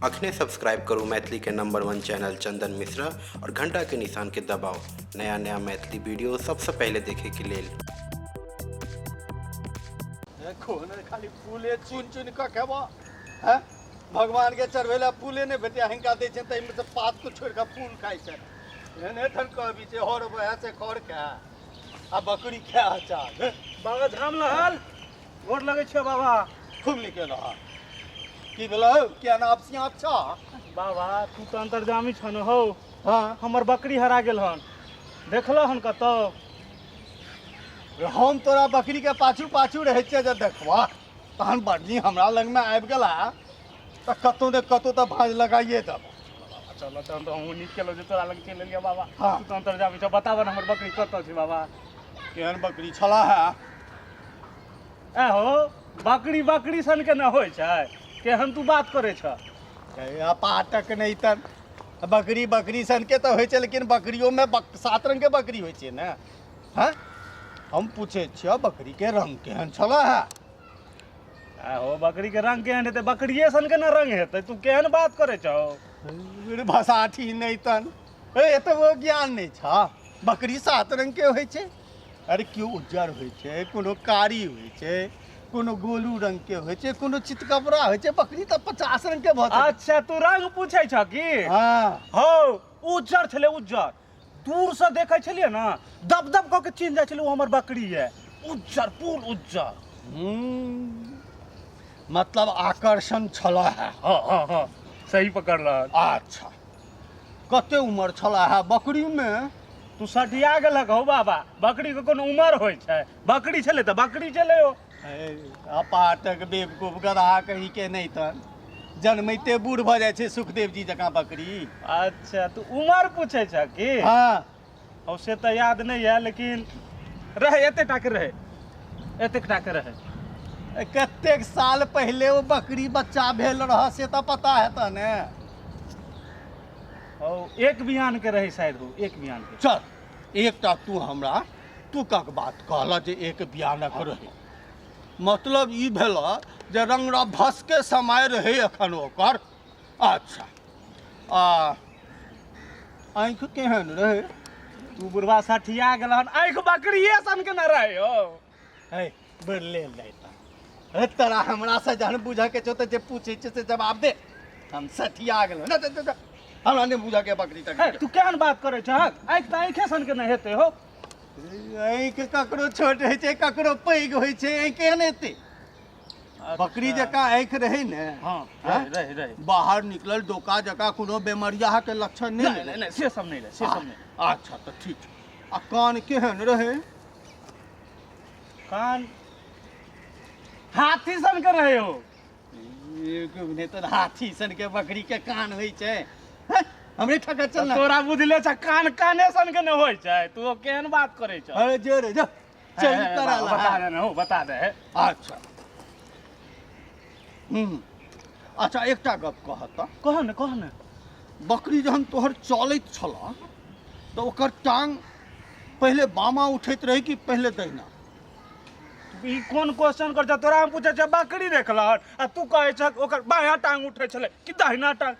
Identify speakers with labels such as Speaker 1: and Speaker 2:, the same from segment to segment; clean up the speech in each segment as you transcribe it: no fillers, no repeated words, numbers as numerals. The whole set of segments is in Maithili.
Speaker 1: अखने सब्सक्राइब करू मैथिली के नंबर वन चैनल चंदन मिश्रा और घंटा के निशान के दबाव नया नया मैथिली वीडियो सबसे पहले देखे के लेल।
Speaker 2: देखो ने खाली फूले चुन चुन कऽ खेबऽ हैं भगवान के चढ़बै लए फूले नहि भेटै हिनका दै छियनि ताहिमे से पात को छोड़ि कऽ फूल खाइ छै एहने ठान कहबी छै हर बहे से खर खाय आ बकरी खाय अचार।
Speaker 3: बाबा झाम लहल गोर लगै छियौ बाबा।
Speaker 2: खूब नीके रह। की भेलौ किया ना आपसी अच्छा?
Speaker 3: बाबा तू तऽ अंतर्जामी छह न हौ।
Speaker 2: हाँ।
Speaker 3: हमर बकरी हरा गेल हन, देखलह हन कतौ?
Speaker 2: हम तोरा बकरी के पाछू पाछू रहै छियै जे देखबह तहन बढ़नी हमरा लगमे आबि गेला तऽ कतौ ने कतौ तऽ भाँज लगाइए देब।
Speaker 3: चल तहन तऽ हमहूँ नीक केलहुँ जे तोरा लग चलि एलियै बाबा।
Speaker 2: हाँ।
Speaker 3: तू तऽ अंतर्जामी छह, बताबऽ ने हमर बकरी कतऽ छै बाबा?
Speaker 2: केहन बकरी छला है?
Speaker 3: ए हो, बकरी बकरी सन के न होइ छै, केहन तू बात करै छह?
Speaker 2: पाटक नहि तऽ बकरी बकरी सन के तऽ होइ छै, लेकिन बकरियोमे सात रंग के बकरी होइ छै ने। हँ हम पूछै छियौ बकरी के रंग केहन छला है?
Speaker 3: आ हो, बकरी के रंग केहन हेतै? बकरिए सन के न रंग हेतै। तू केहन बात करै छौ?
Speaker 2: भसाठी नहि तन ए एतबो ज्ञान नहि छ। बकरी सात रंग के होइ छै। अरे केओ उज्जर होइ छै, कोनो कारी होइ छै, कोनो गोलू रंग के होइ छै, कोनो चितकबरा होइ छै। बकरी तऽ 50 रंग के भऽ सकै।
Speaker 3: अच्छा तू रंग पूछै छ की?
Speaker 2: हाँ।
Speaker 3: हौ, उज्जर छलै, उज्जर। दूर से देखै छलियै ने, दब दब कऽ के चिन्ह जाइ छलै ओ हमर बकरी है। उज्जर, पूर उज्जर।
Speaker 2: मतलब आकर्षण छल है।
Speaker 3: हाँ हाँ हाँ, सही पकड़ल।
Speaker 2: अच्छा कते उम्र छल है बकरी में?
Speaker 3: तू सठिया गेलक हौ बाबा, बकरी के कोनो उम्र होइ छै? बकरी छलै तऽ बकरी छलै ओ।
Speaker 2: अपाटक बेवकूफ गधा कहीं के नहि तऽ जन्मैते बूढ़ भऽ जाइ छै सुखदेव जी जकाँ बकरी।
Speaker 3: अच्छा तू उम्र पूछै छ की?
Speaker 2: हाँ।
Speaker 3: हौ से तऽ याद नहि यऽ, लेकिन रहै एते टा के रहै, एतेक टा के रहै।
Speaker 2: कतेक साल पहिले ओ बकरी बच्चा भेल रह से तऽ पता हेतऽ ने?
Speaker 3: हौ एक बियान के रहै शायद, हौ एक बियान के।
Speaker 2: चल एकटा तू हमरा तुकक बात कहल जे एक बियानक रहै, मतलब ई भेल जे रंग रभस के समय रहै एखन ओकर। अच्छा आ आँखि केहन रहै?
Speaker 3: तू बुढ़वा सठिया गेल हन, आँखि बकरिए सन के न रहै हो।
Speaker 2: है बदले नहि तऽ तोरा हमरा से जहन बुझऽ के छौ तऽ जे पूछै छै से जवाब दे। हम सठिया गेलहुँ ना, ना, हमरा नहि बुझऽ के बकरी तक।
Speaker 3: हे, तू केहन बात करै छहक? आँखि तऽ आँखे सन के नहि हेतै हो।
Speaker 2: आँखि ककरो छोट होइ छै, ककरो पैघ होइ छै, आँखि केहन हेतै? बकरी जकाँ आँखि रहै ने?
Speaker 3: हाँ,
Speaker 2: हाँ?
Speaker 3: रहै, रहै, रहै।
Speaker 2: बाहर निकलल डोका जकाँ कोनो बेमरिया के लक्षण नहि?
Speaker 3: नहि नहि, से सब नहि रहै, से सब नहि।
Speaker 2: अच्छा तऽ ठीक छै। आ कान केहन रहै?
Speaker 3: कान हाथी सन के रहै हो।
Speaker 2: नहि तऽ हाथी सन के बकरी के कान होइ छै? हैं? हमरे ठका चल ना।
Speaker 3: तोरा बुझले छ कान काने सन के नहि होइ छै, तू केहन बात करै छ?
Speaker 2: अरे जो रे जो, चल तोरा
Speaker 3: बता दे ने हौ, बता दे।
Speaker 2: अच्छा अच्छा एकटा गप कह तऽ।
Speaker 3: कह ने, कह ने।
Speaker 2: बकरी जहन तोहर चलैत छल तऽ ओकर टांग पहिले बामा उठैत रहै कि पहिले दहिना?
Speaker 3: ई कोन क्वेश्चन कर छ? तोरा हम पूछै छियै बकरी देखलहक आ तू कहै छह ओकर बायां टांग उठै छलै कि दहिना टांग?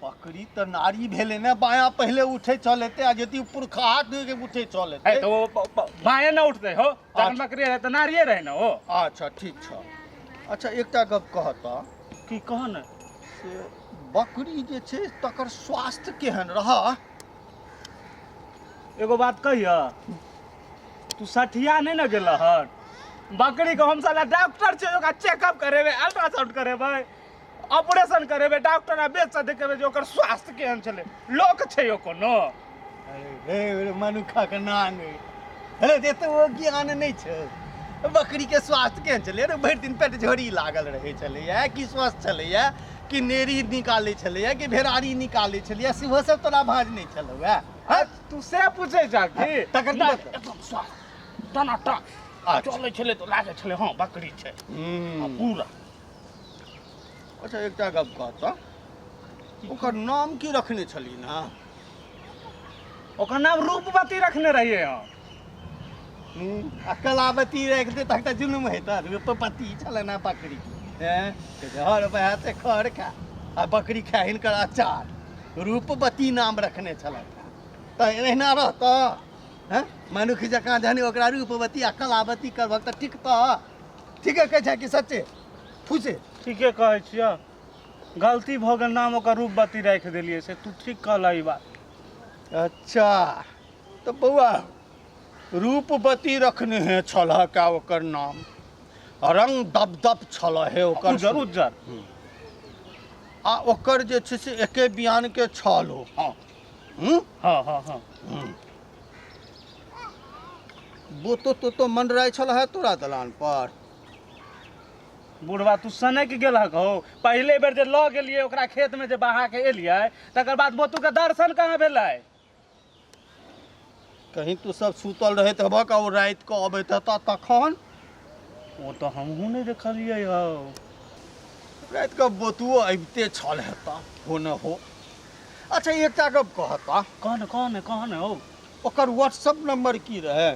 Speaker 2: बकरी तऽ नारी भेलै ने, बायां पहिले उठै छल हेतै, आ यदि पुरखाहा के उठै छल
Speaker 3: हेतै तऽ ओ बायां ने उठतै हो, जखन बकरी रहै तऽ नारिये रहै ने ओ।
Speaker 2: अच्छा ठीक छ। अच्छा एकटा गप कह तऽ।
Speaker 3: की कह ने?
Speaker 2: से बकरी जे छै तकर स्वास्थ्य केहन रह?
Speaker 3: एगो बात कहिय, तू सठिया नहि ने गेल हन? बकरी के हम साला डॉक्टर छै, ओकरा चेकअप करेबै, अल्ट्रासाउंड करेबै, ऑपरेशन करेबै, डॉक्टर आ बेच से देखेबै जे ओकर स्वास्थ्य केहन छलै। लोक छै ओ कोनो?
Speaker 2: अरे रे मनुखक नांग, अरे जे तऽ ओ ज्ञान नहि छै। बकरी के स्वास्थ्य केहन छलै? अरे भरि दिन पेट झोरी लागल रहै छलैया कि स्वस्थ छलैया, कि नेरी निकालै छलैया कि भेरारी निकालै छलैया, सेहो सब तोरा भाँज नहि छलौ है?
Speaker 3: तू से पूछै छह की?
Speaker 2: तकर
Speaker 3: नहि, एकदम स्वस्थ टनाटन चलै छलै तऽ लागै छलै हँ बकरी छै पूरा।
Speaker 2: अच्छा एकटा गप कह तऽ, ओकर नाम की रखने छली ना?
Speaker 3: ओकर नाम रूपवती रखने रहियै हम।
Speaker 2: आ कलावती राखि दे तक तऽ जुलुम हेतै। रूपवती छलै ना बकरी, हैं हर बहा से खर खा। आ बकरी खाय हिनकर अचार। रूपवती नाम रखने छलथि। तऽ एहिना रहतऽ? हैं, मनुख जकाँ जहन ओकरा रूपवती आ कलावती करबक तऽ टिकतऽ? ठीके कहै छै कि सच्चे फूसे?
Speaker 3: ठीके कहै छियह, गलती भऽ गेल, नाम ओकर रूपवती राखि देलियै से तू ठीक कहलह ई बात।
Speaker 2: अच्छा तऽ बौआ, रूपवती रखने हे छलह का ओकर नाम, रंग दप दप छल हे ओकर।
Speaker 3: उज्जर उज्जर।
Speaker 2: आ ओकर जे छै से एके बियान के छल हो?
Speaker 3: हँ।
Speaker 2: हूँ।
Speaker 3: हँ हँ हँ।
Speaker 2: बोतो तोतो मंडराइ छल है तोरा दलान पर?
Speaker 3: बुढ़वा, तू सनकि गेलहक हो। पहिले बेर जे लऽ गेलियै ओकरा खेतमे, जे बहा के एलियै, तकर बाद बोतू के दर्शन कहाँ भेलै?
Speaker 2: कहीं तू सब सुतल रहैत हेबक आ ओ राति कऽ अबैत हेतऽ तखन?
Speaker 3: ओ तऽ हमहूँ नहि देखलियै हौ।
Speaker 2: राति कऽ बोतुओ अबिते छल हेतऽ, हो न हो। अच्छा, एकटा गप कहता।
Speaker 3: कह ने, कह ने, कह ने हौ।
Speaker 2: ओकर व्हाट्सअप नंबर की रहै?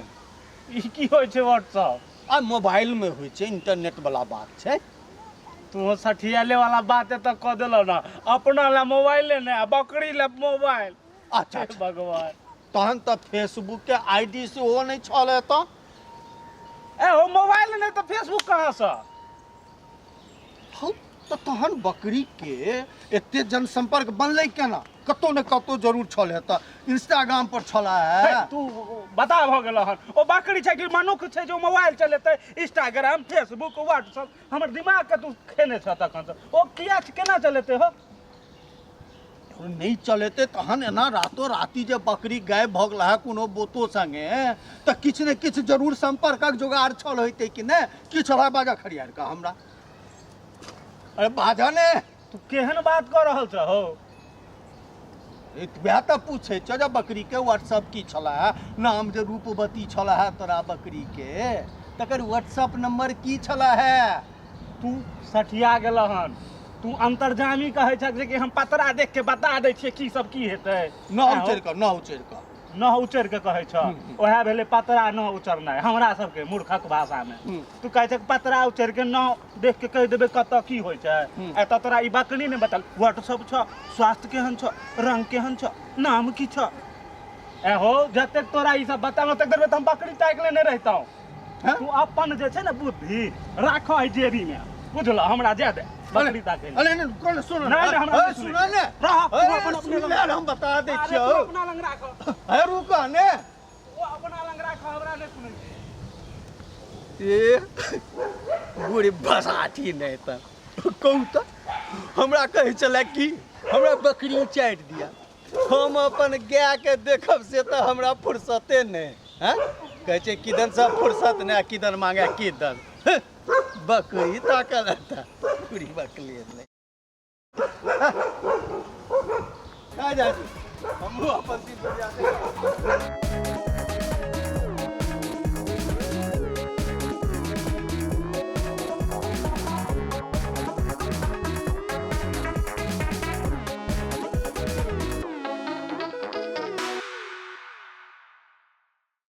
Speaker 3: ई की होइ छै व्हाट्सअप?
Speaker 2: आ मोबाइलमे होइ छै, इंटरनेट वाला बात छै।
Speaker 3: तू सठियाले वाला बात एतऽ कऽ देलह ने। अपना ला मोबाइले ने आ बकरी ला मोबाइल।
Speaker 2: अच्छा।
Speaker 3: हे
Speaker 2: अच्छा।
Speaker 3: भगवान!
Speaker 2: तहन तऽ फेसबुक के आईडी सेहो नहि छल एतऽ?
Speaker 3: ए हो, मोबाइल नहि तऽ फेसबुक कहाँसँ?
Speaker 2: हौ, तऽ तहन बकरी के एते जनसंपर्क बनलै केना? कतौ ने कतौ जरूर छल हेतऽ। इंस्टाग्राम पर छला
Speaker 3: हे,
Speaker 2: है?
Speaker 3: तू बता भऽ गेल हन। ओ बकरी छै कि मनुख छै जे ओ मोबाइल चलेतै, इंस्टाग्राम, फेसबुक, व्हाट्सअप? हमर दिमाग के तू खेने छह तखन से। ओ किया केना चलेतै हो?
Speaker 2: नहि चलेतै तहन एना रातो राति जे बकरी गायब भऽ गेल है कोनो बोतो संगे, तऽ किछु ने किछु जरूर संपर्कक जोगाड़ छल होइतै कि नहि? किछु छल? बाजा खरियार कऽ हमरा। अरे बाजऽ ने।
Speaker 3: तू केहन बात कऽ रहल छह हो?
Speaker 2: वएह तऽ पूछै छौ जे बकरी के व्हाट्सअप की छला है। नाम जे रूपवती छला है तोरा बकरी के, तकर व्हाट्सअप नंबर की छला है?
Speaker 3: तू सठिया गेल हन। तू अंतर्जामी कहै छह जे कि हम पतरा देख के बता दै छियै की सब की हेतै।
Speaker 2: नौ उचरि कऽ, नौ उचरि कऽ।
Speaker 3: नह उचरि के कहै छह। ओएह भेलै पतरा नह उचरनाइ हमरा सबके मूर्खक भाषामे। तू कहै छह पतरा उचरि के नह देख के कहि देबै कतऽ की होइ छै। एतऽ तोरा ई बकरी नहि बतल व्हाट्सअप छह, स्वास्थ्य केहन छह, रंग केहन छह, नाम की छह। ए हो, जतेक तोरा ई सब बताबऽ तक देर तऽ हम बकरी ताकि लेने रहितहुँ।
Speaker 2: हैं?
Speaker 3: तू अपन जे छै ने बुद्धि राखऽ एहि जेबीमे, बुझलह? हमरा जाय दे बकरी ताकै लए।
Speaker 2: अरे नहीं, कौन सुन।
Speaker 3: नहीं, नहीं, हमरा
Speaker 2: अरे
Speaker 3: नहीं सुनै।
Speaker 2: सुन ने।
Speaker 3: रह, तू
Speaker 2: अरे
Speaker 3: अपन अपने
Speaker 2: सुन
Speaker 3: लग।
Speaker 2: ले, हम बता दै
Speaker 3: अरे
Speaker 2: छियौ।
Speaker 3: तू अपना लग राख।
Speaker 2: अरे रुक ने।
Speaker 3: ओ अपना लग राख, हमरा नहि सुनै छै।
Speaker 2: ए बूढ़ी बसाठी, नहि तऽ कहू तऽ हमरा कहै छलै कि हमरा बकरी चाटि दिया, हम अपन गायके देखब से तऽ हमरा फुर्सते नहि हैं। कहै छै किदन सब फुर्सत नहि आ किदन मांगे किदन। हँ, बकरी ताकल हेतै बूढ़ी बकरी नहि खा जाइ छी। हमहूँ अपन दिन दुनिया।